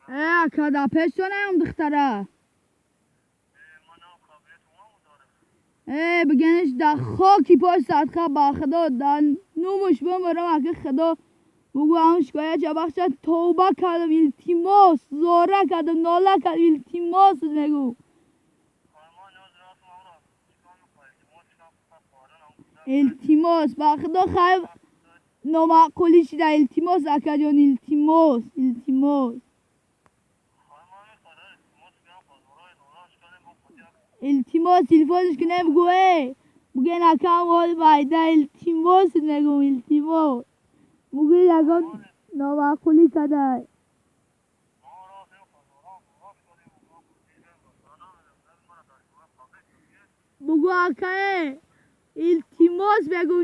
Ака, да пешонаям духтара. Бигениш да хоки пош садқа, ба худо, да нумуш бимирам, ака, худо бугу ҳам шикоят бахша, тавба кардам, илтимос, зора кардам, нола кардам, илтимос мегӯ. Илтимос, ба худо, хайр, номаъқулӣ шида, илтимос, акаҷон, илтимос, илтимос. Илтимос, телефонш кунем, бугӯ, буген акам ҳол майда, илтимос мегӯм, илтимос, бугӯ ягон номаъқулӣ кадай. Бугӯ, акае, илтимос мегӯм.